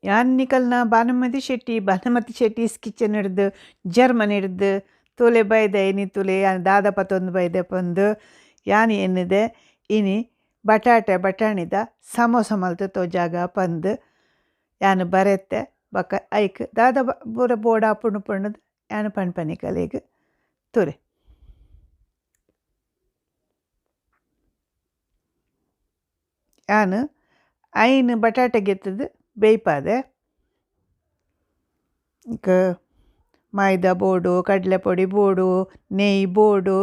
ಯಾನ್ ನಿಕಲ್ನ ಭಾನುಮತಿ ಶೆಟ್ಟಿ, ಭಾನುಮತಿ ಶೆಟ್ಟೀಸ್ ಕಿಚನ್ ಹಿಡ್ದು ಜರ್ಮನಿ ಹಿಡ್ದು ತೂಲೆ ಬೈದೆ ಇನಿ ತೂಲೆ ಯಾನ್ ದಾದ ಪತೊಂದು ಬೈದೆ ಪಂದು ಯಾನ್ ಎನ್ನಿದೆ ಇನಿ ಬಟಾಟೆ ಬಟಾಣಿದ ಸಮೋಸ ಮಲ್ತು ತೋಜಾಗ ಪಂದು ಯಾನ್ ಬರೆತ್ತೆ ಬೊಕ ಐಕ್ ದಾದ ಪೂರ ಬೋಡಾಪುಂಡು ಪಂಡುದು ಯಾನ್ ಪನ್ಪ ನಿಕಲೆಗ್ ತೂಲೆ. ಯಾನ್ ಐನ್ ಬಟಾಟೆ ಗೆತ್ತದು ಬೇಯ್ಪಾದೆ ಮೈದಾ ಬೋಡು ಕಡಲೆ ಪೊಡಿ ಬೋಡು ನೆಯ್ ಬೋಡು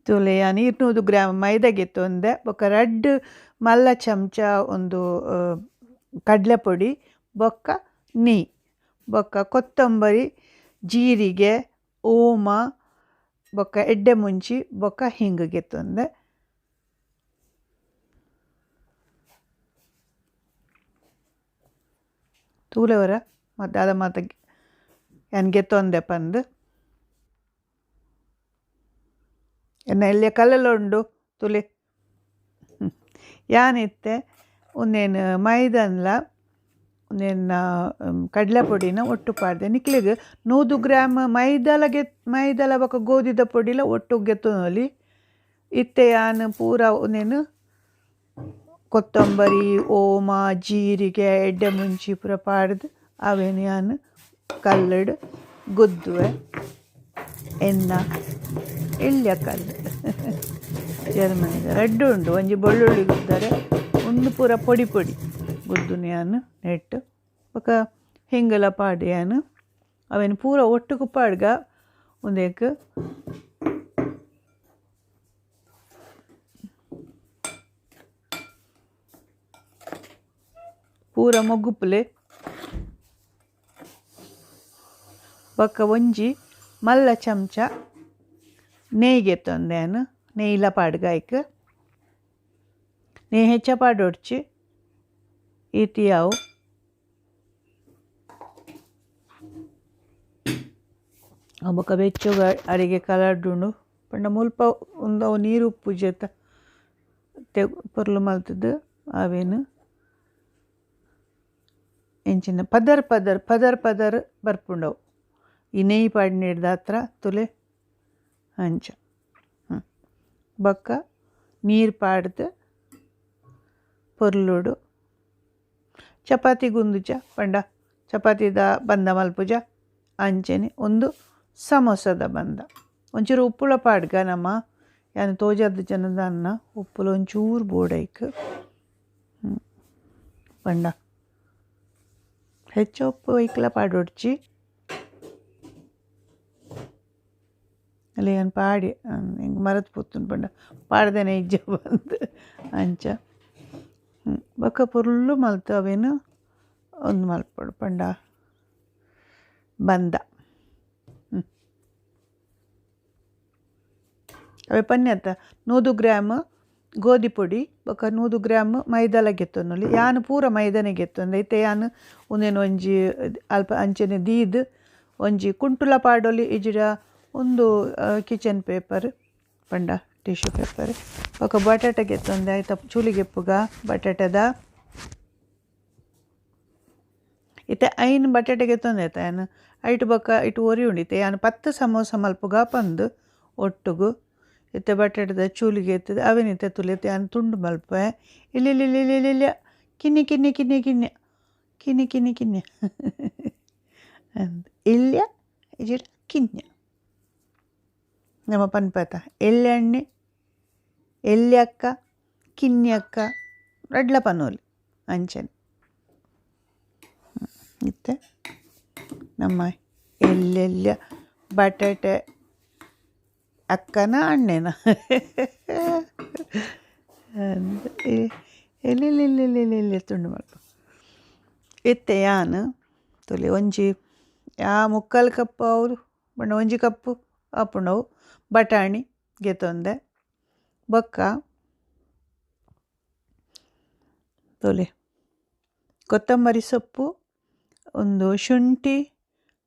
ತೂಲೆ ಯಾನ್ 200 ಗ್ರಾಮ್ ಮೈದಾ ಗೆತ್ತೊಂದೆ ಬೊಕ ರಡ್ಡ್ ಮಲ್ಲ ಚಮಚ ಒಂದು ಕಡಲೆ ಪೊಡಿ ಬೊಕ ನೆಯ್ ಬೊಕ ಕೊತ್ತಂಬರಿ ಜೀರಿಗೆ ಓಮ ಬೊಕ ಎಡ್ಡೆ ಮುಂಚಿ ಬೊಕ ಹಿಂಗ್ ಗೆತ್ತೊಂದೆ. ತೂಲೆವರ ದಾದ ಮಾತ ಯಾನ್ ಗೆತ್ತೊಂದೆ ಪಂದು ಎನ್ನ ಎಲ್ಯ ಕಲ್ಲುಲ ಉಂಡು ತೂಲೆ. ಯಾನಿತ್ತೆ ಉಂದೆನ್ ಮೈದನ್ಲ ಉಂದೆನ್ ಕಡಲೆ ಪೊಡಿನ ಒಟ್ಟು ಪಾಡ್ದೆ ನಿಕ್ಲೆಗ್ 100 ಗ್ರಾಮ್ ಮೈದಲ ಮೈದಲ ಬೊಕ ಗೋಧಿದ ಪೊಡಿಲ ಒಟ್ಟು ಗೆತ್ತೊನೊಲಿ. ಇತ್ತೆ ಯಾನ್ ಪೂರ ಉಂದೆನ್ ಕೊತ್ತಂಬರಿ ಓಮ ಜೀರಿಗೆ ಎಡ್ಡೆ ಮುಂಚಿ ಪೂರ ಪಾಡ್ದು ಅವೆನ್ ಯಾನ್ ಕಲ್ಲುಡ್ ಗುದ್ದುವೆ ಎನ್ನ ಎಲ್ಯ ಕಲ್ಲು ಜರ್ಮನಿದ ರಡ್ಡ್ ಉಂಡು ಒಂಜಿ ಬೆಳ್ಳುಳ್ಳಿ ಗುದ್ದರೆ ಉಂದು ಪೂರ ಪೊಡಿ ಪೊಡಿ ಗುದ್ದುನು ಯಾನ್ ನೆಟ್ ಬೊಕ ಹಿಂಗಲ ಪಾಡ್ ಯಾನ್ ಅವೆನ್ ಪೂರ ಒಟ್ಟುಗು ಪಾಡ್ಗ ಉಂದೆಕ್ ಪೂರ ಮೊಗ್ಗುಪುಲೆ ಬೊಕ ಒಂಜಿ ಮಲ್ಲ ಚಮಚ ನೆಯ್ ಗೆತ್ತೊಂದೆ ಯಾನ್ ನೆಯ್ಲ ಪಾಡ್ಗ ಐಕ್ ನೆಯ್ ಹೆಚ್ಚ ಪಾಡೊಡ್ಚಿ ಈತಿ ಆವು. ಬೊಕ ಬೆಚ್ಚೊಗು ಅಡಿಗೆ ಕಲರ್ಡುಂಡು ಪಂಡ ಮುಲ್ಪ ಉಂದು ಅವು ನೀರು ಉಪ್ಪುಜೆತ ಪೊರ್ಲು ಮಲ್ತುದು ಅವೆನ್ ಎಂಚಿನ ಪದರ್ ಪದರ್ ಪದರ್ ಪದರ್ ಬರ್ಪುಂಡವು ಈ ನೆಯ್ ಪಾಡ್ನೆಡ್ದಾತ್ರ ತುಲೆ ಅಂಚ. ಬೊಕ ನೀರು ಪಾಡ್ದು ಪೊರ್ಲುಡು ಚಪಾತಿ ಗುಂದುಜ ಪಂಡ ಚಪಾತಿದ ಬಂದ ಮಲ್ಪುಜ ಅಂಚನೆ ಉಂದು ಸಮೋಸದ ಬಂದ. ಒಂಚೂರು ಉಪ್ಪುಲ ಪಾಡ್ಗ ನಮ್ಮ ಯಾನ್ ತೋಜಾದ ಜನದಾನ್ನ ಉಪ್ಪುಲ ಒಂಚೂರು ಬೋಡೈಕ್ ಪಂಡ ಹೆಚ್ಚ ಉಪ್ಪು ಐಕ್ಲ ಪಾಡೊಡ್ಚಿ ಅಲ್ಲ ಯಾನ್ ಪಾಡಿ ಎಂಕ್ ಮರತ್ ಪೋತುಂಡು ಪಂಡ ಪಾಡ್ದನೆ ಇಜ್ಜ ಬಂದು ಅಂಚ. ಬೊಕ ಪೊರ್ಲು ಮಲ್ತು ಅವೆನ್ ಉಂದು ಮಲ್ಪೊಡು ಪಂಡ ಬಂದ. ಅವೆ ಪನ್ಯತ 100 ಗ್ರಾಮ್ ಗೋಧಿ ಪೊಡಿ ಬೊಕ 100 ಗ್ರಾಮ್ ಮೈದಲ ಗೆತ್ತೊನೊಲಿ. ಯಾನ್ ಪೂರ ಮೈದನೆ ಗೆತ್ತೊಂದೆ ಇತ್ತೆ ಯಾನ್ ಉಂದೆನ್ ಒಂಜಿ ಅಲ್ಪ ಅಂಚನೆ ದೀದ್ ಒಂಜಿ ಕುಂಟುಲ ಪಾಡೊಲಿ ಇಜಿಡ ಉಂದು ಕಿಚನ್ ಪೇಪರ್ ಪಂಡ ಟಿಶ್ಯೂ ಪೇಪರ್. ಬೊಕ ಬಟಾಟೆ ಗೆತ್ತೊಂದೆ ಐತ ಚೂಲಿಗೆಪ್ಪುಗ ಬಟಾಟೆದ ಇತ್ತೆ ಐನ್ ಬಟಾಟೆ ಗೆತ್ತೊಂದೆ ಐತ ಯಾನ್ ಐಟ್ ಬೊಕ ಇಟ್ಟು ಒರಿ ಉಂಡು. ಇತ್ತೆ ಯಾನ್ 10 ಸಮೋಸ ಮಲ್ಪುಗ ಪಂದು ಒಟ್ಟುಗು ಇತ್ತೆ ಬಟಾಟೆದ ಚೂಲಿಗೆ ಎತ್ತುದು ಅವೆನ್ ಇತ್ತೆ ತುಲೆ ಯಾನ್ ತುಂಡು ಮಲ್ಪೆ ಇಲ್ಲಿಲ್ಲಿಲ್ಲಿಲ್ಲಿಲ್ಲ ಕಿನ್ನಿ ಕಿನ್ನಿ ಕಿನ್ನಿ ಕಿನ್ನಿ ಕಿನ್ನಿ ಕಿನ್ನಿ ಕಿನ್ನಿ ಅಂದ್ ಇಲ್ಯ ಇಜಿಡ ಕಿನ್ಯ ನಮ್ಮ ಪನ್ಪತ ಎಲ್ಯಣ್ಣೆ ಎಲ್ಯಕ್ಕ ಕಿನ್ಯಕ್ಕ ರಡ್ಲ ಪನೋಲಿ ಅಂಚನೆ. ಇತ್ತೆ ನಮ್ಮ ಎಲ್ಲೆಲ್ಲ ಬಟಾಟೆ ಅಕ್ಕನ ಅಣ್ಣೆನ ಎಲ್ಲೆಲ್ಲೆಲ್ಲೆಲ್ಲೆಲ್ಲೆ ತುಂಡು ಮಲ್ಪ. ಇತ್ತೆ ಯಾನ್ ತುಲೆ ಒಂಜಿ ಯಾ ಮುಕ್ಕಾಲು ಕಪ್ ಅವರು ಪಂಡ ಒಂಜಿ ಕಪ್ಪು ಆಪುಂಡವು ಬಟಾಣಿ ಗೆತ್ತೊಂದೆ. ಬೊಕ್ಕ ತೂಲೆ ಕೊತ್ತಂಬರಿ ಸೊಪ್ಪು ಒಂದು ಶುಂಠಿ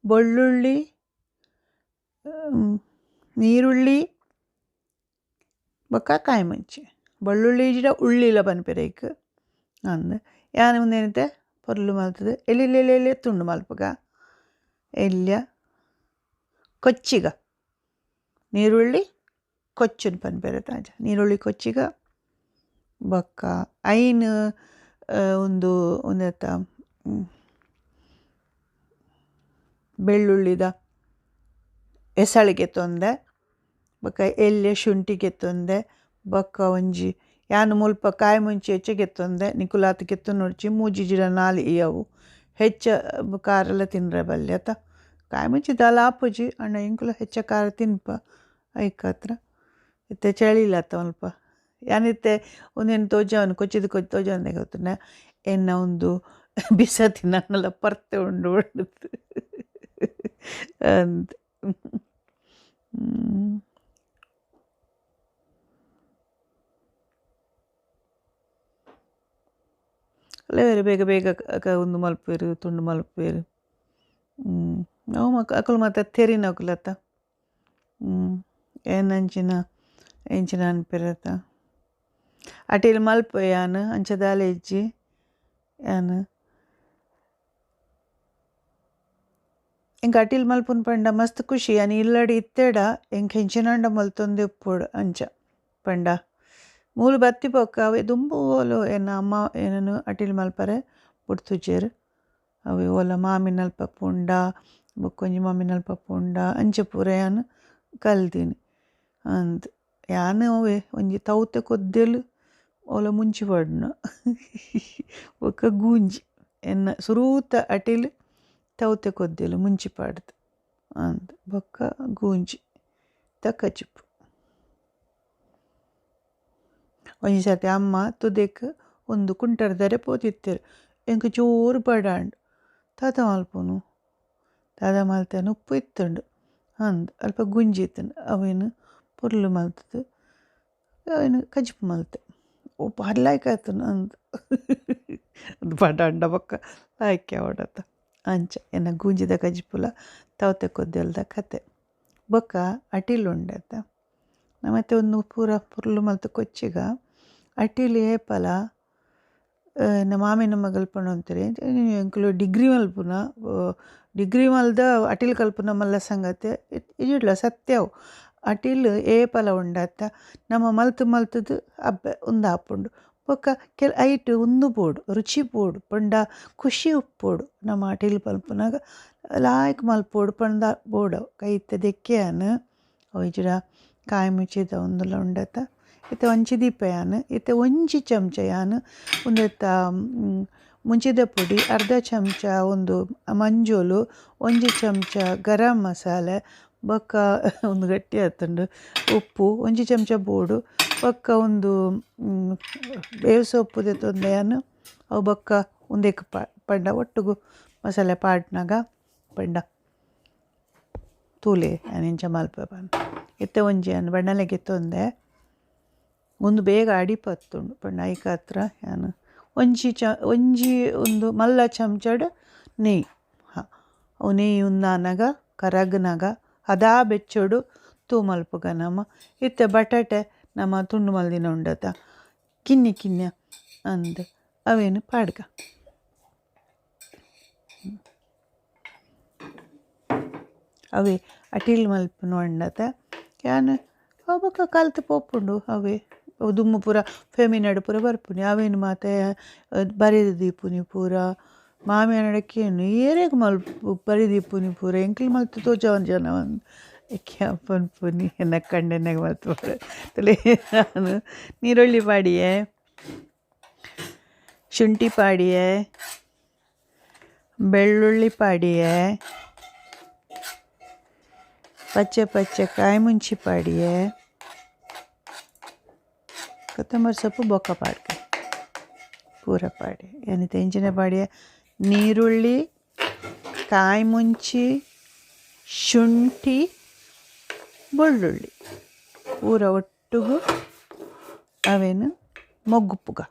ಬೆಳ್ಳುಳ್ಳಿ ನೀರುಳ್ಳಿ ಬೊಕ ಕಾಯಿ ಮುಂಚಿ ಬೆಳ್ಳುಳ್ಳಿ ಇಜಿಡ ಉಳ್ಳಿಲ ಪನ್ಪೆರ್ ಐಕ್ ಅಂದ್ ಯಾನ್ ಉಂದೆನಿತೆ ಪೊರ್ಲು ಮಲ್ತುದು ಎಲ್ಯ ಎಲ್ಯ ಎಲ್ಯ ತುಂಡು ಮಲ್ಪುಗ ಎಲ್ಯ ಕೊಚ್ಚಿಗ ನೀರುಳ್ಳಿ ಕೊಚ್ಚುನ್ ಪನ್ಪೆರ್ ಅಂಚ ನೀರುಳ್ಳಿ ಕೊಚ್ಚಿಗ ಬೊಕ್ಕ ಐನ್ ಉಂದು ಉಂದೆತ ಬೆಳ್ಳುಳ್ಳಿದ ಎಸಳು ಗೆತ್ತೊಂದೆ ಬೊಕ್ಕ ಎಲ್ಯ ಶುಂಠಿ ಗೆತ್ತೊಂದೆ ಬೊಕ್ಕ ಒಂಜಿ ಯಾನ್ ಮುಲ್ಪ ಕಾಯಿ ಮುಂಚಿ ಹೆಚ್ಚ ಗೆತ್ತೊಂದೆ ನಿಕುಲಾತ್ ಗೆತ್ತೊನೊಡ್ಚಿ ಮೂಜಿ ಜಿಡ ನಾಲ್ ಇಯವು ಹೆಚ್ಚ ಖಾರೆಲ ತಿನ್ರೆ ಬಲ್ಲಿ ಅತ ಕಾಯಿ ಮುಂಚಿ ದಾಲ ಆಪುಜಿ ಆಂಡ ಎಂಕುಲು ಹೆಚ್ಚ ಖಾರ ತಿನ್ಪ ಐಕಾತ್ರ ಇತ್ತೆ ಚಳಿಲ ಅತ್ತ ಮುಲ್ಪ ಯಾನಿತ್ತೆ ಉಂದೆನ್ ತೋಜಾವನ್ ಕೊಚ್ಚಿದ್ ಕೊಚ್ಚಿ ತೋಜಾವಂದೆ ಗೊತ್ತುಂಡ ಎನ್ನ ಉಂದು ಬಿಸ ತಿನ್ನಲ್ಲ ಪರ್ತೆ ಉಂಡು ಪಂಡುದು ಅಂದ್. ಬೇರೆ ಬೇಗ ಬೇಗ ಉಂದು ಮಲ್ಪುವೆರ್ ತುಂಡು ಮಲ್ಪುವೆರ್ ಅವು ಅಕುಲು ಮಾತ ತೆರಿನಕುಲತ್ತ ಏನಂಚಿನ ಎಂಚಿನ ಅನ್ಪೆರತ್ತ ಅಟಿಲ್ ಮಲ್ಪುವೆ ಯಾನ್ ಅಂಚ ದಾಲ ಇಜ್ಜಿ ಯಾನ್ ಎಂಕ್ ಅಟಿಲ್ ಮಲ್ಪುನು ಪಂಡ ಮಸ್ತ್ ಖುಷಿ ಯಾನ್ ಇಲ್ಲಡ್ ಇತ್ತೆಡ ಎಂಕ್ ಎಂಚಿನಾಂಡ ಮಲ್ತೊಂದೆ ಉಪ್ಪೊಡು ಅಂಚ ಪಂಡ ಮೂಲು ಬತ್ತಿ ಬೊಕ್ಕ ಅವೆ ದುಂಬು ಓಲು ಎನ್ನ ಅಮ್ಮ ಎನನ್ ಅಟಿಲ್ ಮಲ್ಪರೆ ಬುಡ್ತುಜೆರ್ ಅವೆ ಓಲ ಮಾಮಿನಲ್ಪ ಪೋಂಡ ಬೊಕ್ಕೊಂಜಿ ಮಾಮಿನಲ್ಪ ಪೋಂಡ ಅಂಚ ಪೂರ ಯಾನ್ ಕಲ್ದಿನಿ ಅಂದ್ ಯಾನ್ ಅವ್ವೆ ಒಂಜಿ ತೌತೆ ಕೊದ್ದೆಲ್ ಓಲ ಮುಂಚಿ ಪಾಡುನ ಬೊಕ್ಕ ಗೂಂಜಿ ಎನ್ನ ಸುರೂತ ಅಟಿಲ್ ತೌತೆ ಕೊದ್ದೆಲ್ ಮುಂಚಿ ಪಾಡ್ದು ಅಂದ್ ಬೊಕ್ಕ ಗೂಂಜಿ ದ ಕಜಿಪು. ಒಂಜಿ ಸರ್ತಿ ಅಮ್ಮ ತುದೆಕ್ ಉಂದು ಕುಂಟರ್ದರೆ ಪೋತಿತ್ತೆರ್ ಎಂಕ್ ಜೋರು ಬಡಾಂಡ್ ದಾದ ಮಲ್ಪುನು ದಾದ ಮಲ್ತೆನ ಉಪ್ಪು ಇತ್ತುಂಡು ಅಂದ್ ಅಲ್ಪ ಗುಂಜಿ ಇತ್ತುಂಡು ಅವೆನ್ ಪೊರ್ಲು ಮಲ್ತುದು ಅವೆನ್ ಕಜಿಪು ಮಲ್ತೆ ಓ ಬಾರಿ ಲಾಯ್ಕ್ ಆತುಂಡು ಅಂದ್ ಉಂದು ಬಡಾಂಡ ಬೊಕ್ಕ ಲಾಯ್ಕ್ ಆವೊಡತ್ತ ಅಂಚ ಎನ್ನ ಗೂಂಜಿದ ಕಜಿಪುಲ ತೌತೆ ಕೊದ್ದೆಲ್ದ ಕತೆ. ಬೊಕ್ಕ ಅಟಿಲ್ ಉಂಡತ್ತ ನಮತ್ತೆ ಉಂದು ಪೂರ ಪೊರ್ಲು ಮಲ್ತ್ ಕೊಚ್ಚಿಗ ಅಟಿಲ್ ಏಪಲ ಎನ್ನ ಮಾಮಿನ ಮಗಲ್ ಪನೊಂತೆರ್ ಎಂಕುಲು ಡಿಗ್ರಿ ಮಲ್ಪುನ ಡಿಗ್ರಿ ಮಲ್ದ ಅಟಿಲ್ ಕಲ್ಪುನ ಮಲ್ಲ ಸಂಗತಿ ಇಜ್ಜಿಡ್ಲ ಸತ್ಯ ಅವು ಅಟಿಲ್ ಏಪಲ ಉಂಡತ್ತ ನಮ ಮಲ್ತ್ ಮಲ್ತುದು ಅಬ್ಬೆ ಉಂದಾಪುಂಡು ಬೊಕ್ಕ ಕೆಲ ಐಟ್ ಉಂದು ಬೋಡು ರುಚಿ ಬೋಡು ಪಂಡ ಖುಷಿ ಉಪ್ಪೊಡು ನಮ ಅಟಿಲ್ ಮಲ್ಪುನಗ ಲಾಯ್ಕ್ ಮಲ್ಪೊಡು ಪಂಡ ಬೋಡು ಕೈತ ದೆಕ್ಕಿಯಾನ್ ಅವು ಇಜ್ಜಿಡ ಕಾಯಿ ಮುಚ್ಚಿದ ಉಂದುಲ ಉಂಡತ್ತ ಇತ್ತೆ ಒಂಜಿ ದೀಪ ಯಾನ್ ಇತ್ತೆ ಒಂಜಿ ಚಮಚ ಯಾನ್ ಉಂದೆತ ಮುಂಚಿದ ಪೊಡಿ ಅರ್ಧ ಚಮಚ ಉಂದು ಮಂಜೊಲು ಒಂಜಿ ಚಮಚ ಗರಂ ಮಸಾಲೆ ಬೊಕ್ಕ ಉಂದು ಗಟ್ಟಿ ಆತುಂಡು ಉಪ್ಪು ಒಂಜಿ ಚಮಚ ಬೋಡು ಬೊಕ್ಕ ಉಂದು ಬೇವು ಸೊಪ್ಪು ದೆತ್ತೊಂದೆ ಯಾನ್ ಅವು ಬೊಕ್ಕ ಉಂದೆಕ್ ಪಂಡ ಒಟ್ಟುಗು ಮಸಾಲೆ ಪಾಡ್ನಗ ಪಂಡ ತೂಲೆ ಯಾನ್ ಇಂಚ ಮಲ್ಪುವೆ ಪಂದ್ ಇತ್ತೆ ಒಂಜಿ ಯಾನ್ ಬಣ್ಣಲೆ ಗೆತ್ತೊಂದೆ ಉಂದು ಬೇಗ ಅಡಿ ಪತ್ತುಂಡು ಪಂಡ ಐಕಾತ್ರ ಯಾನ್ ಒಂಜಿ ಒಂಜಿ ಉಂದು ಮಲ್ಲ ಚಮಚಡ್ ನೆಯ್ ಹಾಂ ಅವು ನೆಯ್ ಉಂದಾನಗ ಕರಗ್ನಗ ಹದಾ ಬೆಚ್ಚೊಡು ತೂ ಮಲ್ಪುಗ ನಮ ಇತ್ತೆ ಬಟಾಟೆ ನಮ ತುಂಡು ಮಲ್ದಿನ ಉಂಡತ ಕಿನ್ನಿ ಕಿನ್ಯ ಅಂದ್ ಅವೇನು ಪಾಡ್ಗ ಅವೇ ಅಟಿಲ್ ಮಲ್ಪುನ ಉಂಡತ ಯಾನ್ ಅವು ಬೊಕ್ಕ ಕಲ್ತ್ ಪೋಪುಂಡು ಅವೇ ದುಂಬು ಪೂರ ಫೆಮಿನಡ್ ಪೂರ ಬರ್ಪುನಿ ಅವೇನು ಮಾತ ಬರೆದು ದೀಪುನಿ ಪೂರ ಮಾಮಿಯನಡ ಕೇನು ಏರೆಗ್ ಮಲ್ಪು ಬರೆದೀಪುನಿ ಪೂರ ಎಂಕ್ಲು ಮಲ್ತ್ ತೋಜಾವನ್ ಜನ ಒಂದ್ ಪನ್ಪುನಿ ಎನ್ನ ಕಂಡೆನೆಗ್ ಮಲ್ತ್ ತಲೆ ನಾನು ನೀರುಳ್ಳಿ ಪಾಡಿಯೆ ಶುಂಠಿ ಪಾಡಿಯೆ ಬೆಳ್ಳುಳ್ಳಿ ಪಾಡಿಯೆ ಪಚ್ಚೆ ಪಚ್ಚೆ ಕಾಯಿ ಮುಂಚಿ ಪಾಡಿಯೆ ಕೊತ್ತಂಬರಿ ಸೊಪ್ಪು ಬೊಕ್ಕ ಪಾಡ್ಕ ಪೂರ ಪಾಡಿ ಯಾನಿತ್ತೆ ಎಂಚಿನ ಪಾಡಿಯೆ ನೀರುಳ್ಳಿ ಕಾಯಿ ಮುಂಚಿ ಶುಂಠಿ ಬೆಳ್ಳುಳ್ಳಿ ಪೂರ ಒಟ್ಟುಗು ಅವೇನು ಮೊಗ್ಗುಪುಗ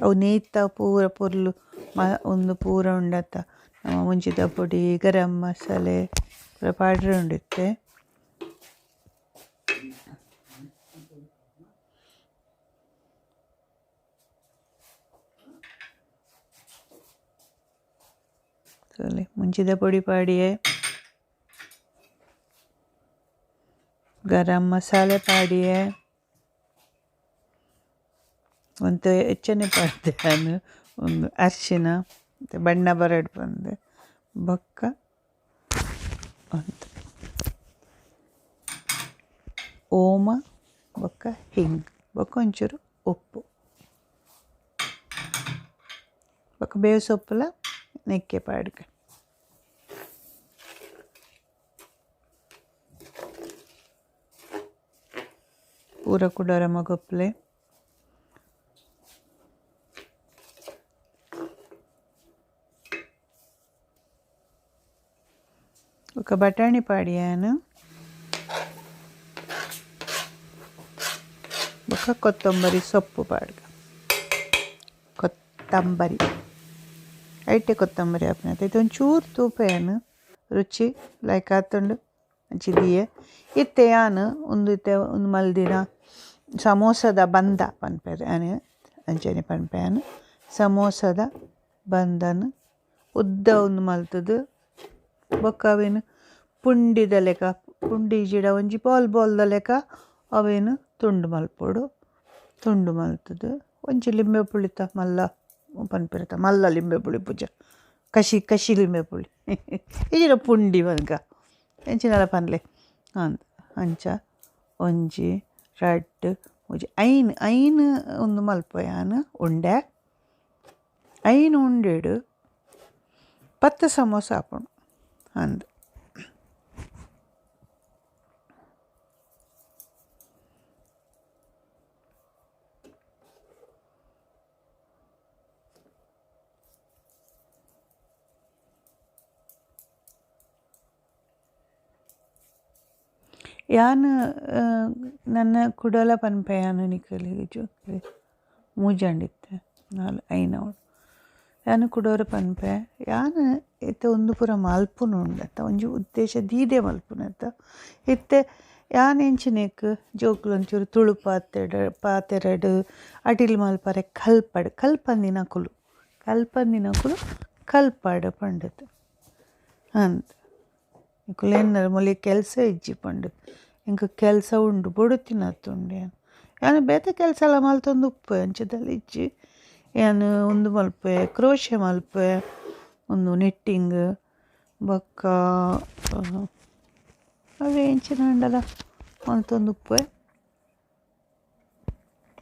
ಅವು ನೇಯ್ತ ಪೂರ ಪೊರ್ಲು ಉಂದು ಪೂರ ಉಂಡತ್ತ ನಮ್ಮ ಮುಂಚಿದ ಪೊಡಿ ಗರಂ ಮಸಾಲೆ ಪೂರ ಪಾಡ್ರೆ ಉಂಡಿತ್ತೆ. ಮುಂಚಿದ ಪೊಡಿ ಪಾಡಿಯೆ ಗರಂ ಮಸಾಲೆ ಪಾಡಿಯೆ ಒಂತೆ ಹೆಚ್ಚನೆ ಪಾಡ್ದೆ ಯಾನ್ ಒಂದು ಅರ್ಶಿನ ಬಣ್ಣ ಬರಡ್ ಬಂದು ಬೊಕ್ಕ ಒಂದು ಓಮ ಬೊಕ್ಕ ಹಿಂಗ್ ಬೊಕ್ಕ ಒಂಚೂರು ಉಪ್ಪು ಬೊಕ್ಕ ಬೇವು ಸೊಪ್ಪುಲ ನೆಕ್ಕೆ ಪಾಡ್ಕ ಪೂರ ಕುಡೋರ ಮಗೊಪ್ಲೆ ఒక ಬಟಾಣಿ ಪಾಡಿಯಾನು ಬೊಕ್ಕ ಕೊತ್ತಂಬರಿ ಸೊಪ್ಪು ಪಾಡ್ಗ ಕೊತ್ತಂಬರಿ ಐಟೆ ಕೊತ್ತಂಬರಿ ಆಪುನ ಒಂಚೂರು ತೂಪ ಯಾನ್ ರುಚಿ ಲೈಕ್ ಆತುಂಡು ಅಂಚಿ ದೀಯೆ ಇತ್ತೆ ಯಾನ್ ಉಂದು ಇತ್ತೆ ಉಂದು ಮಲ್ದಿನ ಸಮೋಸದ ಬಂದ ಪನ್ಪೆರ್ ಯಾನ್ ಅಂಚನೆ ಪನ್ಪೆ ಯಾನ್ ಸಮೋಸದ ಬಂದನ್ ಉದ್ದ ಉಂದು ಮಲ್ತುದು ಬೊಕ್ಕ ಅವೇನು ಪುಂಡಿದ ಲೆಕ ಪುಂಡಿ ಇಜಿಡ ಒಂಜಿ ಬಾಲ್ ಬಾಲ್ದ ಲೆಕ ಅವೇನು ತುಂಡು ಮಲ್ಪೊಡು ತುಂಡು ಮಲ್ತುದು ಒಂಜಿ ಲಿಂಬೆ ಪುಳಿತ ಮಲ್ಲ ಪನ್ಪೆರತ ಮಲ್ಲ ಲಿಂಬೆ ಪುಳಿ ಪೂಜ ಕಶಿ ಕಶಿ ಲಿಂಬೆ ಪುಳಿ ಇಜಿಡ ಪುಂಡಿ ಪನ್ಕ ಎಂಚಿನಲ ಪನ್ಲೆ ಅಂದ್ ಅಂಚ ಒಂಜಿ ರಡ್ಡ್ ಮೂಜಿ ಐನ್ ಐನ್ ಉಂದು ಮಲ್ಪುವೆ ಯಾನ್ ಉಂಡೆ ಐನ್ ಉಂಡೆಡ್ 10 ಸಮೋಸ ಆಪುಂಡು ಅಂದ್. ಯಾನ್ ನನ್ನ ಕುಡಲ ಪನ್ಪೆ ಯಾನ್ ನಿಕಲೆಗ್ ಜೋಕ್ಲೆ ಮೂಜಂಡಿತ್ತೆ ನಾಲ್ ಐನ್ ಅವಡು ಯಾನ್ ಕುಡೋರ ಪನ್ಪೆ ಯಾನ್ ಇತ್ತೆ ಉಂದು ಪೂರ ಮಲ್ಪುನು ಉಂಡತ್ತ ಒಂಜಿ ಉದ್ದೇಶ ದೀದೆ ಮಲ್ಪುನತ್ತ ಇತ್ತೆ ಯಾನ್ ಎಂಚಿನೆಕ್ ಜೋಕುಲು ಒಂಚೂರು ತುಳು ಪಾತೆಡ ಪಾತೆರಡ್ ಅಟಿಲ್ ಮಲ್ಪರೆ ಕಲ್ಪಡ್ ಕಲ್ಪಂದಿನಕುಲು ಕಲ್ಪಂದಿನಕುಲು ಕಲ್ಪಡ್ ಪಂಡತ್ ಅಂದ್ ನಿಕುಲು ಎನ್ನರ್ ಮೊಲೆ ಕೆಲಸ ಇಜ್ಜಿ ಪಂಡತ್ ಎಂಕ್ ಕೆಲಸ ಉಂಡು ಬೊಡುತ್ತಿನತ್ತುಂಡು ಯಾನ್ ಯಾನ್ ಬೇತೆ ಕೆಲಸ ಲ ಮಲ್ತೊಂದು ಉಪ್ಪುವೆ ಅಂಚದಲ್ಲ ಇಜ್ಜಿ ಯಾನ್ ಉಂದು ಮಲ್ಪುವೆ ಕ್ರೋಶೆ ಮಲ್ಪುವೆ ಉಂದು ನಿಟ್ಟಿಂಗ್ ಬೊಕ್ಕ ಅವೇ ಎಂಚಿನ ಆಂಡಲ ಮಲ್ತೊಂದು ಉಪ್ಪುವೆ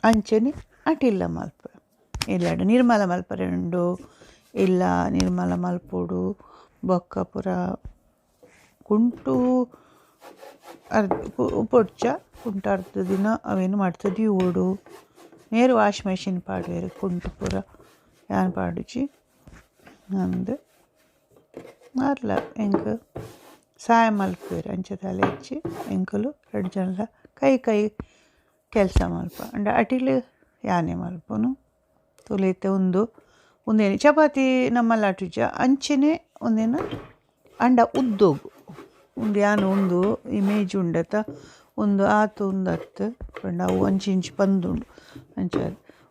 ಅಂಚನೆ ಅಟಿಲ್ಲ ಮಲ್ಪುವೆ ಇಲ್ಲಡ್ ನಿರ್ಮಲ ಮಲ್ಪರೆ ಉಂಡು ಇಲ್ಲ ನಿರ್ಮಲ ಮಲ್ಪೊಡು ಬೊಕ್ಕ ಪೂರ ಕುಂಟು ಅರ್ಧ ಪೊಡ್ಚ ಕುಂಟು ಅರ್ಧ ದಿನ ಅವೇನು ಮಾಡ್ತದೆ ದೀವೊಡು ಮೇರು ವಾಶ್ ಮೆಷಿನ್ ಪಾಡುವೆರ್ ಕುಂಟು ಪೂರ ಯಾನ್ ಪಾಡುಜಿ ಅಂದ್ ಮಾರ್ಲ ಎಂಕ್ ಸಾಯ ಮಲ್ಪುವೆರ್ ಅಂಚ ದಾಲ ಇಜ್ಜಿ ಎಂಕುಲು ರಡ್ಡ್ ಜನಲ ಕೈ ಕೈ ಕೆಲಸ ಮಲ್ಪ ಆಂಡ ಅಟಿಲ್ ಯಾನೆ ಮಲ್ಪುನು ತೂಲೆ ಇತ್ತೆ ಉಂದು ಉಂದೇನೆ ಚಪಾತಿ ನಮ್ಮಲಾಟುಜ ಅಂಚನೆ ಉಂದೆನ್ ಆಂಡ ಉದ್ದೊಗು ಉಂದು ಯಾನ್ ಉಂದು ಇಮೇಜ್ ಉಂಡತ ಉಂದು ಆತ್ ಉಂದತ್ ಪಂಡ ಅವು ಒಂಚಿ ಇಂಚಿ ಪಂದುಂಡು ಅಂಚ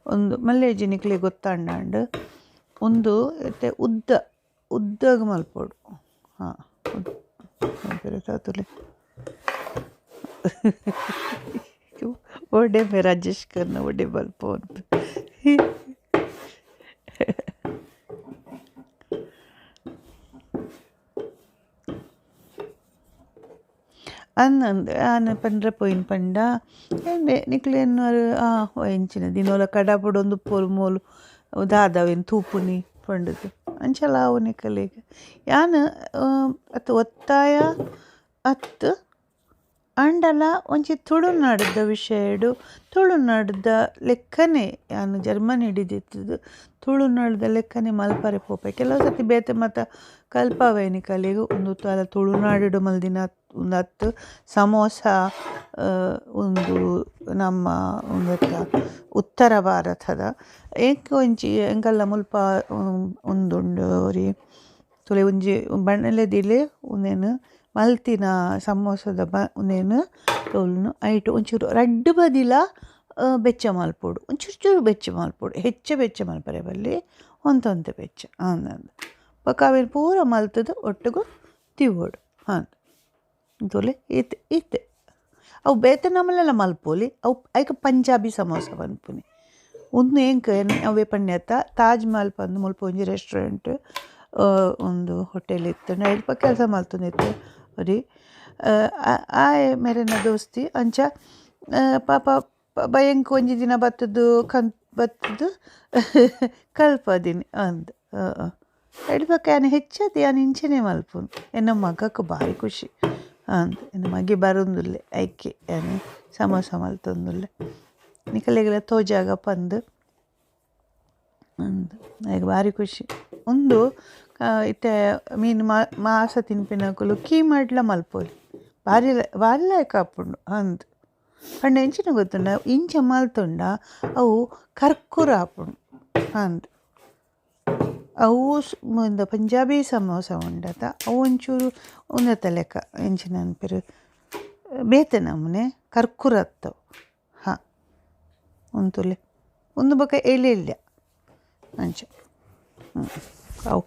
ಉಂದು ಮಲ್ಲೇಜಿ ನಿಕ್ಲೆಗ್ ಗೊತ್ತಾಂಡಾಂಡ್ ಉಂದು ಇತ್ತೆ ಉದ್ದ ಉದ್ದಗ್ ಮಲ್ಪೊಡು ಹಾಂ ತೂಲೆ ಒಡೆ ಮೇ ರಾಜೇಶ್ ಖನ್ನಾ ಒಡೆ ಮಲ್ಪೊಂದು ಅಂದ್ ಆನ್ ಪಂಡ್ರೆ ಪೋಯಿನ ಪಂಡ ನಿಕ್ಲು ಎನ್ನುವರ್ ಎಂಚಿನ ದಿನೋಲ ಕಡಪುಡೊಂದು ಉಪ್ಪೊಲು ಮೋಲು ದಾದ ಅವೇನ್ ತೂಪುನಿ ಪಂಡುದು ಅಂಚಲ ಆವು ನಿಕಲೆಗ್ ಯಾನ್ ಅತ್ ಒತ್ತಾಯ ಅತ್ತ್ ಆಂಡಲ ಒಂಜಿ ತುಳುನಾಡ್ದ ವಿಷಯಡ್ ತುಳುನಾಡ್ದ ಲೆಕ್ಕನೆ ಯಾನ್ ಜರ್ಮನಿ ಹಿಡಿದಿತ್ತದು ತುಳುನಾಡ್ದ ಲೆಕ್ಕನೆ ಮಲ್ಪರೆ ಪೋಪೆ ಕೆಲವು ಸರ್ತಿ ಬೇತೆ ಮಾತ ಕಲ್ಪಾವೆ ನಿಕಲೆಗ್ ಉಂದು ದಾಲ ತುಳುನಾಡು ಮಲ್ದಿನ ಉಂದು ಅತ್ತ್ ಸಮೋಸ ಉಂದು ನಮ್ಮ ಉಂದೆತ ಉತ್ತರ ಭಾರತದ ಎಂಕ್ ಒಂಜಿ ಎಂಕಲ್ನ ಮುಲ್ಪ ಉಂದುಂಡು ಒರಿ ತೂಲೆ ಒಂಜಿ ಬಣಲೆ ದೀಲೆ ಉಂದೆನ್ ಮಲ್ತಿನ ಸಮೋಸದ ಉಂದೆನ್ ತೋಲುನು ಐಟ್ ಒಂಚೂರು ರಡ್ಡ್ ಬದಿಲ ಬೆಚ್ಚ ಮಲ್ಪೊಡು ಒಂಚೂರು ಚೂರು ಬೆಚ್ಚ ಮಲ್ಪೊಡು ಹೆಚ್ಚ ಬೆಚ್ಚ ಮಲ್ಪರೆ ಬಲ್ಲಿ ಒಂತೆ ಒಂತೆ ಬೆಚ್ಚ ಅಂದ್ ಬೊಕ ಅವೆನ್ ಪೂರ ಮಲ್ತುದು ಒಟ್ಟುಗು ದಿವೊಡು ಹಾಂ ತೂಲೆ ಈತ್ ಈತೆ ಅವು ಬೇತೆ ನಮಲೆಲ ಮಲ್ಪೊಲಿ ಅವು ಐಕ್ ಪಂಜಾಬಿ ಸಮೋಸ ಪನ್ಪುನಿ ಉಂದು ಎಂಕ್ ಅವೇ ಪನ್ಯತ ತಾಜ್ ಮಹಲ್ ಪಂದ್ ಮುಲ್ಪ ಒಂಜಿ ರೆಸ್ಟೋರೆಂಟ್ ಉಂದು ಹೋಟೆಲ್ ಇತ್ತ್ಂಡ ಅಲ್ಪ ಕೆಲಸ ಮಲ್ತೊಂದಿತ್ತೆ ಒರಿ ಆಯೆ ಮೆರೆನ ದೋಸ್ತಿ ಅಂಚ ಪಾಪ ಬಯಂಕ್ ಒಂಜಿ ದಿನ ಬತ್ತುದು ಬತ್ತುದು ಕಲ್ಪದಿನಿ ಅಂದ್ ಅಲ್ಪ ಯಾನ್ ಹೆಚ್ಚಾದ್ ಯಾನ್ ಇಂಚನೆ ಮಲ್ಪುನು ಎನ್ನ ಮಗಕ್ ಬಾರಿ ಖುಷಿ ಅಂದ್ ಎನ್ನ ಮಗೆ ಬರೊಂದುಲ್ಲೆ ಐಕೆ ಯಾನ್ ಸಮೋಸ ಮಲ್ತೊಂದುಲ್ಲೆ ನಿಕಲೆಗ್ಲ ತೋಜಾಗ ಪಂದ್ ಅಂದ್ ಆಯಗ್ ಬಾರಿ ಖುಷಿ ಉಂದು ಇತ್ತೆ ಮೀನು ಮಾಸ ತಿನ್ಪಿನಕುಲು ಕೀಮಾಡ್ಲ ಮಲ್ಪೊಲಿ ಬಾರಿ ಬಾರಿ ಲಾಯ್ಕ್ ಆಪುಂಡು ಅಂದ್ ಪಂಡ ಎಂಚಿನ ಗೊತ್ತುಂಡ ಇಂಚ ಮಲ್ತುಂಡ ಅವು ಕರ್ಕುರ ಆಪುಂಡು ಅಂದ್ ಅವು ಉಂದು ಪಂಜಾಬಿ ಸಮೋಸ ಉಂಡತ ಅವು ಒಂಚೂರು ಉಂದೆತ ಲೆಕ್ಕ ಎಂಚಿನ ಪನ್ಪೆರ್ ಬೇತೆ ನಮೂನೆ ಕರ್ಕುರ ಅತ್ತವು ಹಾಂ ಉಂತುಲೆ ಉಂದು ಬೊಕ ಎಲ್ಯ ಅಂಚ ಅವು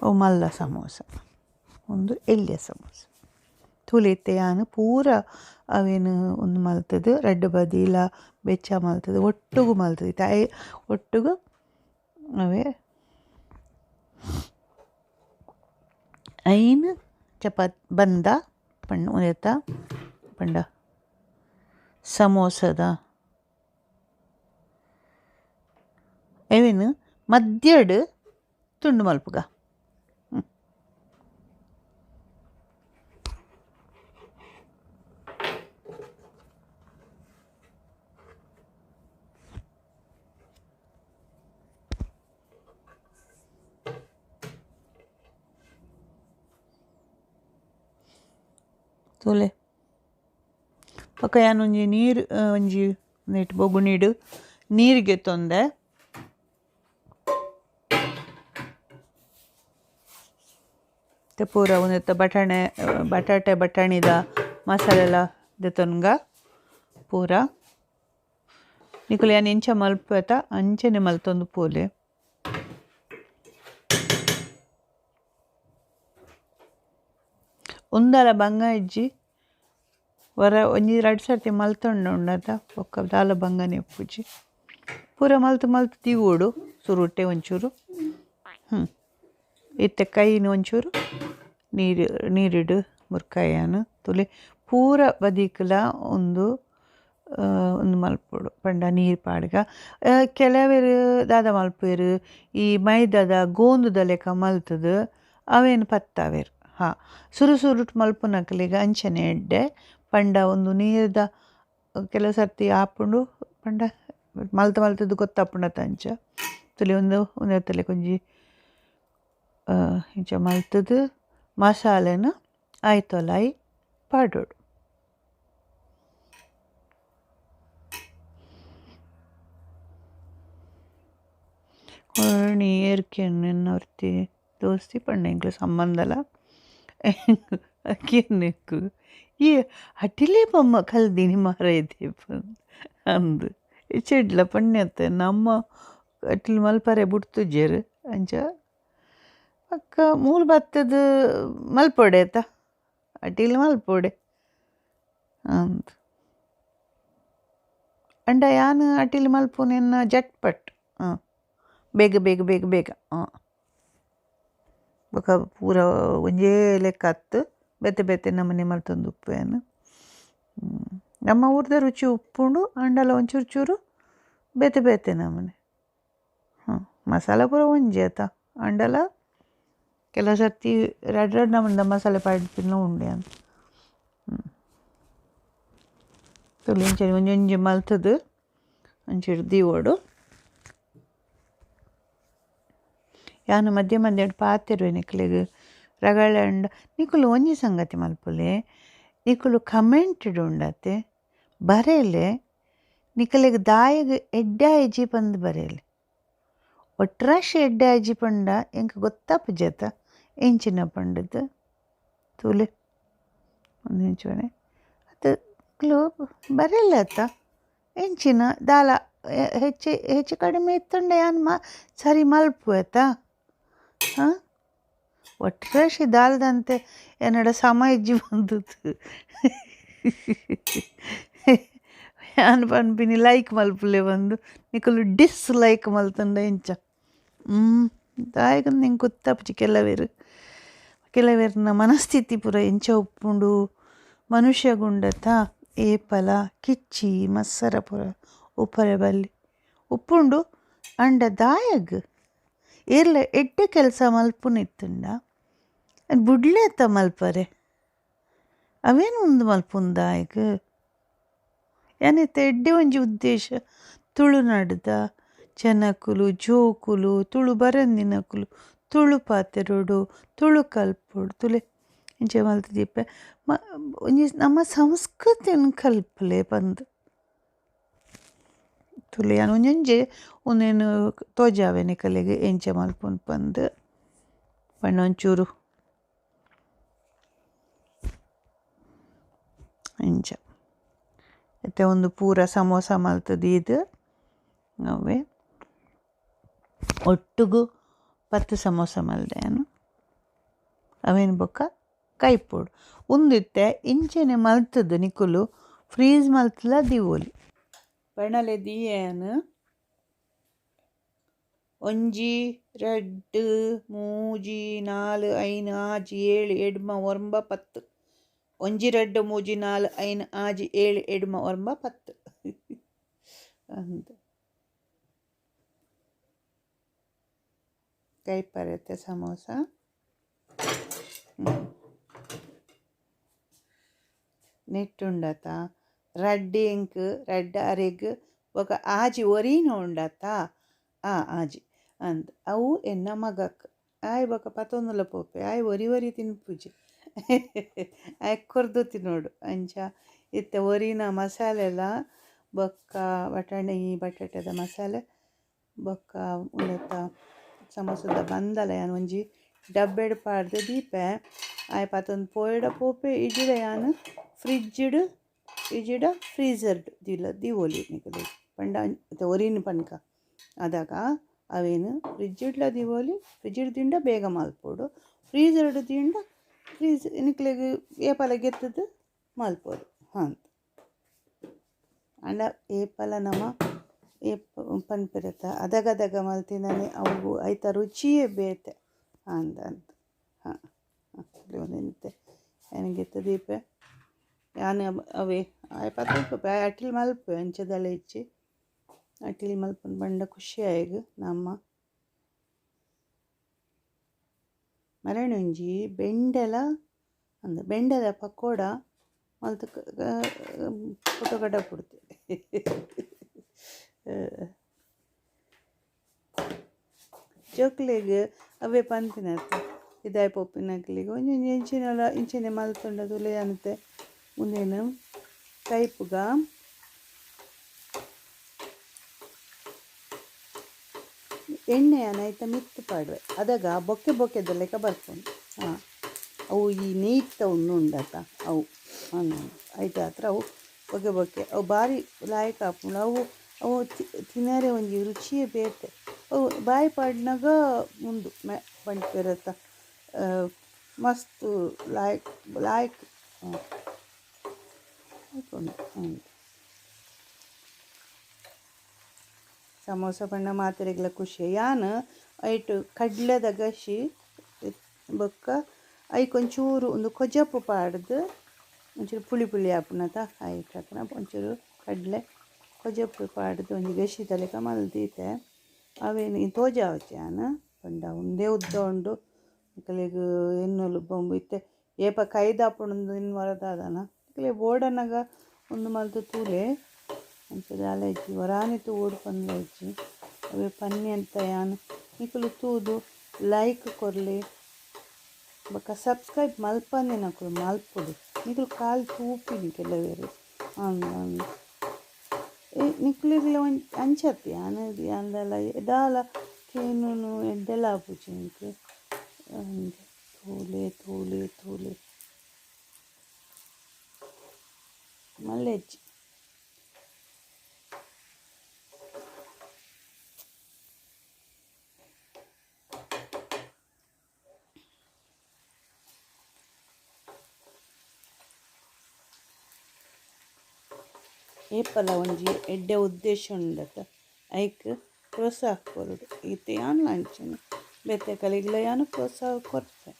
ಅವು ಮಲ್ಲ ಸಮೋಸ ಉಂದು ಎಲ್ಯ ಸಮೋಸ ತೂಲೆ ಇತ್ತೆ ಯಾನ್ ಪೂರ ಅವೆನ್ ಉಂದು ಮಲ್ತುದು ರಡ್ಡ್ ಬದಿಲ ಬೆಚ್ಚ ಮಲ್ತುದು ಒಟ್ಟುಗು ಮಲ್ತುದು ಇತ್ತೆ ಒಟ್ಟುಗು ಅವೇ ಐನ್ ಚಪಾತಿ ಬಂದ ಪಂಡ ಉಂದೆತ ಪಂಡ ಸಮೋಸದ ಅವೆನ್ ಮಧ್ಯಡ್ ತುಂಡು ಮಲ್ಪುಗ ತೂಲೆ ಬೊಕ ಯಾನ್ ಒಂಜಿ ನೀರು ಒಂಜಿ ನೆಟ್ ಬೊಗುಣಿಡ್ ನೀರ್ ಗೆತೊಂದೆ ಇತ್ತೆ ಪೂರ ಉಂದೆತ ಬಟಾಣೆ ಬಟಾಟೆ ಬಟಾಣಿದ ಮಸಾಲೆಲ ದೆತೊನ್ಗ ಪೂರ ನಿಕುಲು ಯಾನ್ ಎಂಚ ಮಲ್ಪುವೆತ ಅಂಚನೆ ಮಲ್ತೊಂದು ಪೋಲೆ ಉಂದಲ ಬಂಗ ಇಜ್ಜಿ ವರ ಒಂಜಿ ರಡ್ಡ್ ಸರ್ತಿ ಮಲ್ತೊಂಡ ಉಂಡತ ಬೊಕ್ಕ ದಾಲ ಬಂಗನೆ ಇಪ್ಪುಜಿ ಪೂರ ಮಲ್ತು ಮಲ್ತು ದೀವೊಡು ಸುರುಟೆ ಒಂಚೂರು ಇತ್ತೆ ಕೈನ್ ಒಂಚೂರು ನೀರು ನೀರಿಡು ಮುರ್ಕಾಯಾನ್ ತೂಲೆ ಪೂರ ಬದಿಕ್ಲ ಉಂದು ಉಂದು ಮಲ್ಪೊಡು ಪಂಡ ನೀರು ಪಾಡ್ಗ ಕೆಲವೆರ್ ದಾದ ಮಲ್ಪುವೆರ್ ಈ ಮೈದಾದ ಗೋಂದುದ ಲೆಕ ಮಲ್ತುದು ಅವೆನ್ ಪತ್ತಾವೆರ್ ಹಾಂ ಸುರು ಸುರುಟು ಮಲ್ಪುನಕಲೆಗ್ ಅಂಚನೆ ಎಡ್ಡೆ ಪಂಡ ಉಂದು ನೀರ್ದ ಕೆಲವು ಸರ್ತಿ ಆಪುಂಡು ಪಂಡ ಮಲ್ತು ಮಲ್ತುದು ಗೊತ್ತಾಪುಂಡತ ಅಂಚ ತೂಲೆ ಉಂದು ಉಂದೆತ ಲೆಕ ಒಂಜಿ ಇಂಚ ಮಲ್ತುದು ಮಸಾಲೆನ್ ಆಯ್ತೊಲಾಯಿ ಪಾಡೊಡು ಕೋಣಿ ಏರ್ಕೆನ್ ಎನ್ನ ಒರ್ತಿ ದೋಸ್ತಿ ಪಂಡ ಎಂಕ್ಲೆ ಸಂಬಂಧಲ ಕೇನ್ನೆಕ್ಕು ಈ ಅಟಿಲೇ ಬೊಮ್ಮ ಕಲ್ದಿನಿ ಮಾರಾಯ್ದೆ ಅಂದ್ ಇಚೆಡ್ಲ ಪಣ್ಯತ್ತೆ ನಮ್ಮ ಅಟಿಲ್ ಮಲ್ಪರೆ ಬುಡ್ತುಜೆರ್ ಅಂಚ ಬೊಕ್ಕ ಮೂಲು ಬತ್ತುದು ಮಲ್ಪೊಡೆ ಆತ ಅಟಿಲ್ ಮಲ್ಪೊಡೆ ಅಂದ್ ಅಂಡ ಯಾನ್ ಅಟಿಲ್ ಮಲ್ಪುನೆನ್ನ ಜಟ್ಪಟ್ ಬೇಗ ಬೇಗ ಬೇಗ ಬೇಗ ಬೊಕ ಪೂರ ಒಂಜೇ ಲೆಕ್ಕ ಅತ್ತ್ ಬೇತೆ ಬೇತೆ ನಮೂನೆ ಮಲ್ತೊಂದು ಉಪ್ಪುವೆನ್ ನಮ್ಮ ಊರ್ದ ರುಚಿ ಉಪ್ಪುಂಡು ಆಂಡಲ ಒಂಚೂರು ಚೂರು ಬೇತೆ ಬೇತೆ ನಮೂನೆ ಮಸಾಲೆ ಪೂರ ಒಂಜೇ ಆತ ಆಂಡಲ ಕೆಲವು ಸರ್ತಿ ರಡ್ಡ್ ರಡ್ಡ್ ನಮೂನೆದ ಮಸಾಲೆ ಪಾಡ್ಪಿನ ಉಂಡು ಯಾನ್ ತೂಲೆ ಇಂಚನೆ ಒಂಜೊಂಜಿ ಮಲ್ತುದು ಒಂಚೂರು ದೀವೊಡು ಯಾನ್ ಮಧ್ಯ ಮಧ್ಯ ಪಾತೆರುವೆ ನಿಕ್ಲೆಗ್ ರಗಳೆ ಆಂಡ ನಿಕುಲು ಒಂಜಿ ಸಂಗತಿ ಮಲ್ಪುಲೆ ನಿಕುಲು ಕಮೆಂಟ್ ಉಂಡತೆ ಬರೆಲೆ ನಿಕಲೆಗ್ ದಾಯೆಗ್ ಎಡ್ಡೆ ಆಯಿಜಿ ಪಂದ್ ಬರೆಲೆ ಒಟ್ರಾಶಿ ಎಡ್ಡೆ ಆಯಿಜಿ ಪಂಡ ಎಂಕ್ ಗೊತ್ತಾಪುಜಿ ಎಂಚಿನ ಪಂಡುದು ತೂಲೆ ಒಂಜಿ ನಿಮಿಷ ಅತ್ ನಿಕುಲು ಬರೆಲೆ ಅತ್ತ ಎಂಚಿನ ದಾಲ ಹೆಚ್ಚು ಹೆಚ್ಚು ಕಡಿಮೆ ಇತ್ತುಂಡ ಯಾನ್ ಸರಿ ಮಲ್ಪುವೆ ಅತ್ತ ಹಾಂ. ಒಟ್ರಾಶಿ ದಾಲ್ದಂತೆ ಎನ್ನಡ ಸಮ ಇಜ್ಜಿ ಬಂದದ್ದು. ಯಾನ್ ಪನ್ಪಿನಿ ಲೈಕ್ ಮಲ್ಪುಲೆ ಬಂದು ನಿಕುಲು ಡಿಸ್ಲೈಕ್ ಮಲ್ತಂಡ ಇಂಚ. ದಾಯೆಗ್ ಎಂಕ್ ಗೊತ್ತಾಪುಜಿ ಕೆಲವೆರ್ ಕೆಲವೆರ್ನ ಮನಸ್ಥಿತಿ ಪೂರ ಎಂಚ ಉಪ್ಪುಂಡು. ಮನುಷ್ಯ ಗುಂಡತ ಏಪಲ ಕಿಚ್ಚಿ ಮತ್ಸರ ಪೂರ ಉಪ್ಪರೆ ಬಲ್ಲಿ ಉಪ್ಪುಂಡು. ಅಂಡ ದಾಯೆಗ್ ಏರ್ಲ ಎಡ್ಡೆ ಕೆಲಸ ಮಲ್ಪುನಿತ್ತುಂಡ ಬುಡ್ಲೆತ ಮಲ್ಪರೆ ಅವೇನು ಉಂದು ಮಲ್ಪುನು ದಾಯೆಗ್. ಯಾನಿತ್ತೆ ಎಡ್ಡೆ ಒಂಜಿ ಉದ್ದೇಶ ತುಳುನಾಡುದ ಜನಕುಲು ಜೋಕುಲು ತುಳು ಬರಂದಿನಕುಲು ತುಳು ಪಾತೆರೊಡು ತುಳು ಕಲ್ಪೊಡು ತುಲೆ ಇಂಚ ಮಲ್ತ್ ದೀಪೆ ಒಂಜಿ ನಮ್ಮ ಸಂಸ್ಕೃತಿನ್ ಕಲ್ಪುಲೆ ಪಂದ್. ತುಲೆ ಯಾನ್ ಒಂಜೊಂಜೆ ಉಂದೆನ್ ತೋಜಾವೆ ನಿಕಲೆಗ್ ಎಂಚ ಮಲ್ಪುನು ಪಂದ್ ಪಂಡ ಒಂಚೂರು ಇಂಚ ಇತ್ತೆ ಉಂದು ಪೂರ ಸಮೋಸ ಮಲ್ತ್ ದೀದ್ ಅವೇ ಒಟ್ಟುಗು 10 ಸಮೋಸ ಮಲ್ದೆ ಯಾನ್. ಅವೇನು ಬೊಕ್ಕ ಕೈಪೊಡು ಉಂದಿತ್ತೆ ಇಂಚನೆ ಮಲ್ತದು ನಿಕುಲು ಫ್ರೀಜ್ ಮಲ್ತಲ ದೀವೊಲಿ. ಬಣಲೆ ದೀಯೆನ್ 1 2 3 4 5 6 7 8 9 10. 1 2 3 4 5 6 7 8 9 10 ಅಂದ್. ಕೈಪರತೆ ಸಮೋಸ. ನೆಟ್ಟುಂಡತ ರಡ್ಡ್ ಇಂಕ್ ರಡ್ಡ್ ಅರೆಗ್ ಬೊಕ ಆಜಿ ಒರಿನ ಉಂಡತ ಆ ಆಜಿ ಅಂದ್. ಅವು ಎನ್ನ ಮಗಕ್ ಆಯ್ ಬೊಕ ಪತೊಂದುಲ ಪೋಪೆ ಆಯ್ ಒರಿ ಒರಿ ತಿನ್ಪುಜಿ ಆಯ್ ಕೊರ್ದು ತಿನ್ನೋಡು. ಅಂಚ ಇತ್ತೆ ಒರಿನ ಮಸಾಲೆಲ ಬೊಕ್ಕ ಬಟಾಣಿ ಬಟಾಟೆದ ಮಸಾಲೆ ಬೊಕ್ಕ ಉಂದೆತ ಸಮೋಸದ ಬಂದಲ ಯಾನ್ ಒಂಜಿ ಡಬ್ಬೆಡ್ ಪಾಡ್ದು ದೀಪೆ. ಆಯ್ ಪತೊಂದು ಪೋಯೆಡ ಪೋಪೆ ಇಜಿಡ ಯಾನ್ ಫ್ರಿಜ್ಡ್ ಇಜಿಡ ಫ್ರೀಜರ್ಡ್ ದಿಲ ದೀವೊಲಿ ನಿಕುಲು ಪಂಡ ಒರಿನ ಪನ್ಕ ಅದಾಗ ಅವೇನು ಫ್ರಿಜ್ಡ್ಲ ದೀವೊಲಿ. ಫ್ರಿಜ್ಡ್ ದಿಂಡ ಬೇಗ ಮಲ್ಪೊಡು, ಫ್ರೀಜರ್ಡ್ ದಿಂಡ ಫ್ರೀಜ್ ನಿಕ್ಲೆಗ್ ಏಪಲ ಗೆತ್ತದು ಮಲ್ಪೊಡು ಹಾಂ. ಅಂಡ ಏಪಲ ನಮ ಏಪ ಪನ್ಪಿರತ್ತ ಅದಗದಗ ಮಲ್ತಿನನೆ ಅವು ಐತ ರುಚಿಯೇ ಬೇತೆ ಅಂದ ಅಂತ. ಹಾಂ ಒಂದೆಂತೆ ನನಗೆ ದೀಪೆ ಯಾನ್ ಅವೇ ಆಯ್ ಪತ್ತೊಂದು ಅಟಿಲ್ ಮಲ್ಪೆ ಅಂಚದಲ್ಲ ಇಚ್ಚಿ ಅಟಿಲ್ ಮಲ್ಪುನ ಪಂಡ ಖುಷಿ ಆಯ್ಗ್ ನಮ್ಮ. ಮರಣೊಂಜಿ ಬೆಂಡೆಲ ಅಂದ್ ಬೆಂಡೆದ ಪಕೋಡ ಮಲ್ತ್ ಫೋಟೋ ಕಡಪುಡ್ತೆ. ಜೋಕ್ಲೆಗ್ ಅವೇ ಪನ್ಪಿನತೆ ಇದಾಯ್ ಪೋಪಿನಕ್ಲೆಗ್ ಒಂಜೊಂಜಿ ಇಂಚಿನಲ ಇಂಚಿನೆ ಮಲ್ತುಂಡ ತುಲೆ ಅಂತೆ. ಉಂದೇನು ಕೈಪುಗ ಎಣ್ಣೆಯನ್ನು ಐತ ಮಿತ್ತ್ ಪಾಡುವೆ ಅದಾಗ ಬೊಕ್ಕೆ ಬೊಕ್ಕೆದ ಲೆಕ್ಕ ಬರ್ಪುಂಡು. ಹಾಂ ಅವು ಈ ನೆಯ್ತ ಉಂದು ಉಂಡತ ಅವು ಐತ ಹತ್ರ ಅವು ಬೊಕ್ಕೆ ಬೊಕ್ಕೆ ಅವು ಭಾರಿ ಲಾಯಕ್ ಆಪುಂಡು. ಅವು ಅವು ತಿನ್ನರೆ ಒಂಜಿ ರುಚಿಯೇ ಬೇತೆ. ಅವು ಬಾಯಿ ಪಾಡ್ನಾಗ ಉಂದು ಮೆ ಪನ್ಪೆರತ್ತ ಮಸ್ತ್ ಲಾಯಕ್ ಲಾಯಕ್ ಆಪುಂಡು. ಸಮೋಸ ಪಂಡ ಮಾತೆರೆಗ್ಲ ಖುಷಿ. ಯಾನ್ ಐಟ್ ಕಡ್ಲೆದ ಗಸಿ ಬೊಕ್ಕ ಐಕ್ ಒಂಚೂರು ಒಂದು ಕೊಜಪು ಪಾಡ್ದು ಒಂಚೂರು ಪುಳಿ ಪುಳಿ ಆಪುನತ ಐಟ್ ಹಾಕುನ ಒಂಚೂರು ಕಡಲೆ ಕೊಜಪು ಪಾಡ್ದು ಒಂಜಿ ಗಸಿ ಲೆಕ್ಕ ಮಲ್ದೀತೆ. ಅವೇನು ತೋಜಾವಚೆ ಯಾನ್ ಪಂಡ ಉಂದೇ ಉದ್ದ ಉಂಡು ನಿಕಲೆಗ್ ಎನ್ನೊಲು ಬೊಂಬು ಇತ್ತೆ ಏಪ ಕೈದಾಪುಂಡು ಇನ್ ವರದಾದನ ನಿಕಲೆ ಬೋಡನಗ ಉಂದು ಮಲ್ತ್ ತೂಲೆ ಅಂಚ ದಾಲ ಇಜ್ಜಿ ಒರಾನೆ ತೂವೊಡು ಪಂದ್ಲ ಇಜ್ಜಿ. ಅವೇ ಪನ್ನಿ ಅಂತ ಯಾನ್ ನಿಕುಲು ತೂದು ಲೈಕ್ ಕೊರ್ಲೆ ಬೊಕ ಸಬ್ಸ್ಕ್ರೈಬ್ ಮಲ್ಪಂದಿನಕುಲು ಮಲ್ಪೊಡು. ನಿಕುಲು ಕಾಲ್ ತೂಪಿನಿ ಕೆಲವೆರ್ ಅಂದ್ ಅಂದ್ ನಿಕುಲೆಗ್ಲ ಒಂಜಿ ಅಂಚತ್ತ್ ಯಾನ್ ಯಾನ್ದಾಲ ದಾಲ ಕೇನುನು ಎಡ್ಡೆಲ ಆಪುಜಿ ಎಂಕ್. ಅಂದ್ ತೂಲೆ ತೂಲೆ ತೂಲೆ ಮಲ್ಲೆ ಇಜ್ಜಿ. ಏಪಲ ಒಂಜಿ ಎಡ್ಡೆ ಉದ್ದೇಶ ಉಂಡತ ಐಕ್ ಪ್ರೋತ್ಸಾಹ ಕೊರೊಡು. ಇತ್ತೆ ಯಾನ್ಲ ಅಂಚನೆ ಬೇತೆ ಕಲೆಗ್ಲ ಯಾನ್ ಪ್ರೋತ್ಸಾಹ ಕೊರ್ಪೆ.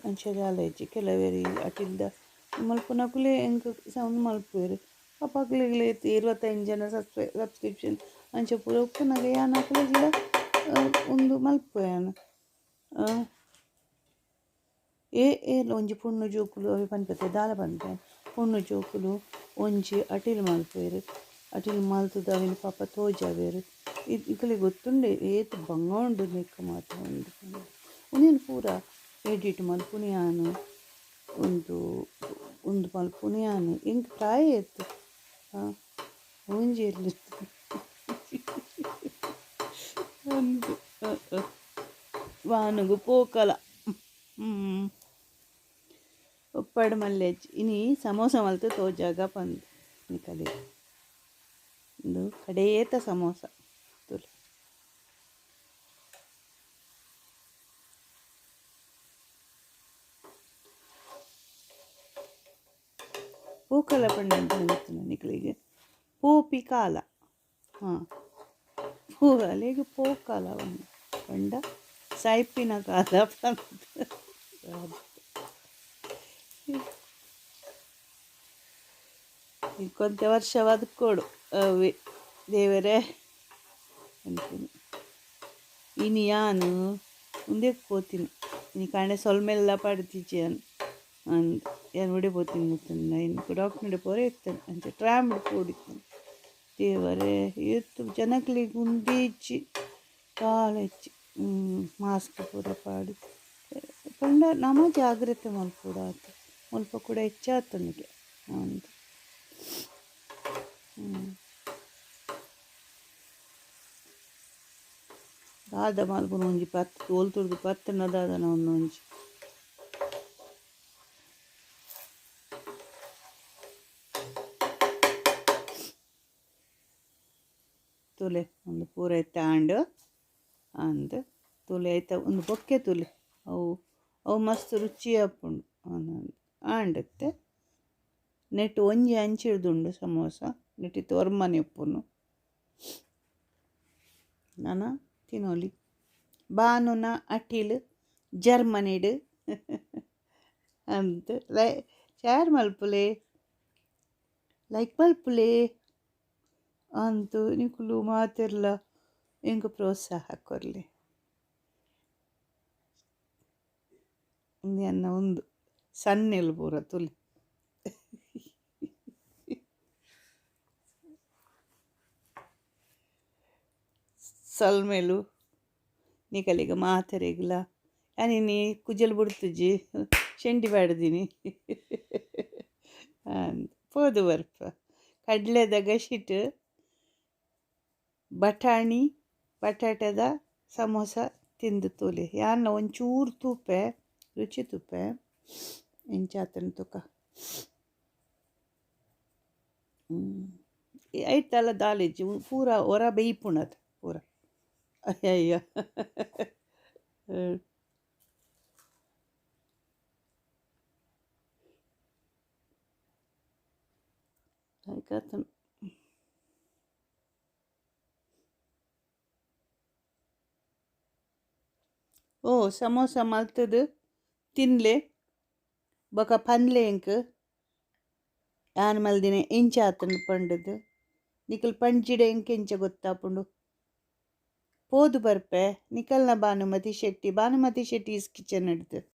ಅಂಚ ದಾಲ ಇಜ್ಜಿ. ಕೆಲವೆರ್ ಅಟಿಲ್ದ ಮಲ್ಪುನಕುಲೇ ಎಂಕ್ ಸೌಂಡ್ ಮಲ್ಪುವೆರ್. ಪಾಪ ಅಕ್ಲೆಗ್ಲ 25 ಜನ ಸಬ್ಸ್ಕ್ರಿಪ್ಷನ್ ಅಂಚ ಪೂರ ಉಪ್ಪುನಗ ಯಾನ್ ಅಕ್ಲೆಗ್ಲ ಉಂದು ಮಲ್ಪುವೆ ಯಾನ್. ಏ ಏರ್ಲ ಒಂಜಿ ಪೊಣ್ಣು ಜೋಕುಲು ಅವೆ ಪನ್ಪೆತೆ ದಾಲ ಪನ್ಪೆ ಪೊಣ್ಣು ಜೋಕುಲು ಒಂಜಿ ಅಟಿಲ್ ಮಲ್ಪುವೆರ್. ಅಟಿಲ್ ಮಲ್ತುದು ಅವೆನ್ ಪಾಪ ತೋಜಾವೆರ್. ನಿಕಲೆಗ್ ಗೊತ್ತುಂಡೆ ಏತ್ ಬಂಗ ಉಂಡು ನೆಕ್ಕ್ ಮಾತ ಉಂದು ಉಂದೆನ್ ಪೂರ ಎಡಿಟ್ ಮಲ್ಪುನಿ ಯಾನ್. ಉಂದು ಉಂದು ಮಲ್ಪುನಿ ಯಾನ್. ಎಂಕ್ ಪ್ರಾಯ ಏತ್ ಒಂಜಿ ಅಂದ್ ಬಾನುಗು ಪೋಕಲ. ಉಪ್ಪಡ್ ಮಲ್ಲೆಜ್ಜಿ ಇನಿ ಸಮೋಸ ಮಲ್ತ್ ತೋಜಾಗ ಪಂದ್ ನಿಕಲೆಗ್. ಉಂದು ಕಡೇತ ಸಮೋಸ ತೂಲೆ. ಪೂಕಲ ಪಂಡ ಎಂಚಿನ ಗೊತ್ತುಂಡ ನಿಕಲೆಗ್? ಪೋಪಿ ಕಾಲ. ಹಾಂ, ಪೂವಲೆಗ್ ಪೋಕಲ ಪಂಡ ಸೈಪಿನ ಕಾಲ ಪಂದ್. ಕೊಂತೆ ವರ್ಷ ಬದುಕೋಡು ಅವೇ ದೇವರೇ ಅಂತೀನಿ. ಇನಿ ಯಾನ್ ಉಂದೆಕ್ ಪೋತೀನಿ. ಇನಿ ಕಾಂಡೆ ಸೊಲ್ಮೆಲ್ಲ ಪಾಡ್ದಿಜ್ಜಿ ಯಾನ್. ಅಂದ್ ಯಾನ್ ಒಡೆ ಪೋತೀನಿ ಗೊತ್ತುಂಡ? ಇನಿ ಡಾಕ್ಟ್ರ್ ಪೋರೆ ಇತ್ತೇನೆ. ಅಂಚ ಟ್ರಾಮ್ ಪೋಡಿತ್ತೇನೆ. ದೇವರೇ ಏತ್ ಜನಕ್ಲೆಗ್ ಉಂದೇ ಇಜ್ಜಿ ದಾಲ ಇಜ್ಜಿ. ಮಾಸ್ಕ್ ಪೂರ ಪಾಡ್ ಪಂಡ ನಮ ಜಾಗ್ರತೆ ಮಲ್ಪೊಡಾತೆ. ಮುಲ್ಪ ಕೂಡ ಹೆಚ್ಚಾತುಂಡುಗೆ ಅಂದ್. ದಾದ ಮಲ್ಪುನು ಒಂಜಿ ಪತ್ತ್ ತೋಲ್ ಪತ್ತುಂಡ ದಾದನ ಒಂಜಿ. ತೂಲೆ ಉಂದು ಪೂರ ಇತ್ತೆ ಆಂಡ್. ಅಂದ್ ತೂಲೆ ಐತ ಉಂದು ಬೊಕ್ಕೆ ತೂಲೆ ಅವು ಅವು ಮಸ್ತ್ ರುಚಿ ಆಪುಂಡು. ಆಂಡ್ ಇತ್ತೆ ನೆಟ್ ಒಂಜಿ ಅಂಚಿಡ್ದುಂಡು ಸಮೋಸ. ನೆಟ್ಟಿತ್ತು ಒರ್ಮನೆ ಉಪ್ಪುನು. ನನ ತಿನೊಲಿ. ಬಾನುನ ಅಟಿಲ್ ಜರ್ಮನಿಡ್ ಅಂದ್ ಶೇರ್ ಮಲ್ಪುಲೆ, ಲೈಕ್ ಮಲ್ಪುಲೆ ಅಂದ್ ನಿಕುಲು ಮಾತೆರ್ಲ ಎಂಕ್ ಪ್ರೋತ್ಸಾಹ ಕೊರ್ಲೆ. ಉಂದು ಎನ್ನ ಉಂದು ಸನ್ನೆಲು ಪೂರ ತೂಲೆ. ಸೊಲ್ಮೆಲು ನಿಕಲೆಗ್ ಮಾತೆರೆಗ್ಲ. ಯಾನ್ ಇನಿ ಕುಜಲ್ ಬುಡ್ತುಜಿ ಶೆಂಡಿ ಪಾಡ್ದಿನಿ. ಅಂದ್ ಪೋದು ಬರ್ಪ. ಕಡ್ಲೆದ ಗಶಿಟ್ ಬಟಾಣಿ ಬಟಾಟೆದ ಸಮೋಸ ತಿಂದು ತೂಲೆ. ಯಾನ್ಲ ಒಂಚೂರು ತೂಪೆ ರುಚಿ ತೂಪೆ ಎಂಚಾತುಂಡು ತೂಕ. ಐತಲ ದಾಲ ಇಜ್ಜಿ ಪೂರ ಒರ ಬೇಯ್ಪುಂಡತ ಪೂರ. ಅಯ್ಯಯ್ಯ. ಲಾಯ್ಕ್. ಓ ಸಮೋಸ ಮಲ್ತುದು ತಿನ್ಲೆ ಬೊಕ ಪನ್ಲೆ ಎಂಕ್ ಯಾನ್ ಮಲ್ದಿನ ಎಂಚ ಆತುಂಡು ಪಂಡುದು. ನಿಕುಲು ಪಂಜಿಡ ಎಂಕ್ ಎಂಚ ಗೊತ್ತಾಪುಂಡು. ಪೋದು ಬರ್ಪೆ ನಿಕಲ್ನ ಭಾನುಮತಿ ಶೆಟ್ಟಿ. ಭಾನುಮತಿ ಶೆಟ್ಟೀಸ್ ಕಿಚನ್ ಹಿಡ್ದು.